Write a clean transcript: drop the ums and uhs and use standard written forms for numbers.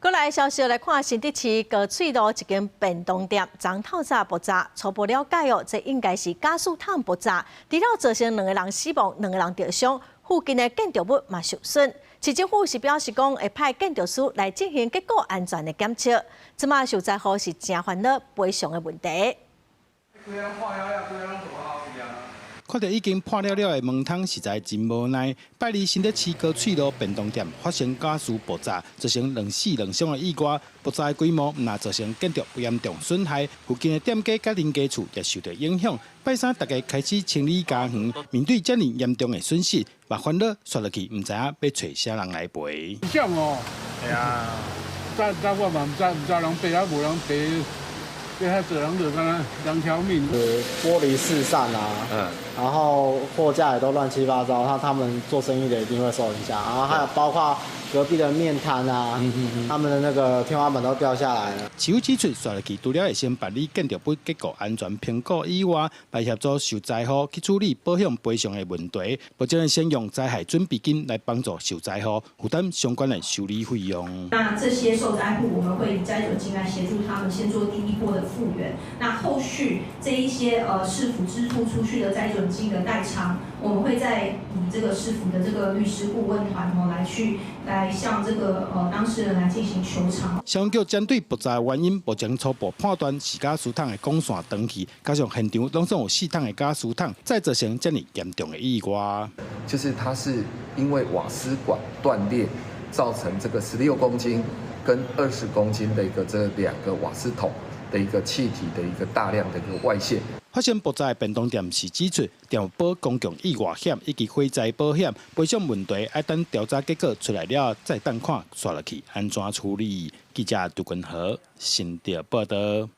閣來消息來看，新竹市高翠路一間便當店，昨透早爆炸，初步了解哦，這應該是瓦斯桶爆炸，除了造成兩個人死亡，兩個人著傷，附近的建築物嘛受損。市政府是表示講會派建築師來進行結構安全的檢測。這馬受災戶是誠煩惱賠償的問題。看著已經破了了的門窗，實在真無奈。拜二新竹市高翠路便當店發生瓦斯爆炸，造成兩死兩傷的意外。爆炸的規模毋但造成建築物嚴重損害，附近的店家佮鄰家厝也受著影響。拜三大家開始清理家園，面對這爾嚴重的損失，嘛煩惱煞落去，毋知影欲揣啥人來賠。險哦，係啊，早早我嘛毋知，毋知人賠啊，無人賠。對他這人就敢若兩條命。玻璃四散啊，然後貨架也都亂七八糟，他們做生意的一定會受影響。然後還有包括隔壁的麵攤啊，他們的那個天花板都掉下來了。市府指出，煞落去除了會先辦理建築物結構安全評估以外，來協助受災戶去處理保險賠償的問題。目前先用災害準備金來幫助受災戶負擔相關的修理費用。那這些受災戶，我們會以災準金來協助他們先做第一波的復原。那後續這一些市府支付出去的災準金的代償，我們會再以這個市府的這個律師顧問團哦來去來向這個當事人來進行求償。消防局針對爆炸原因，目前初步判斷是瓦斯桶的管線斷去，加上現場攏總有四桶的瓦斯桶，才造成這爾嚴重的意外。就是它是因為瓦斯管斷裂，造成這個16公斤跟20公斤的一個這兩個瓦斯桶的一個氣體的一個大量的一個外洩。發生爆炸的便當店是指出，店有保公共意外險以及火災保險，賠償問題愛等調查結果出來了，再等看煞落去按怎處理。記者杜君和新竹報導。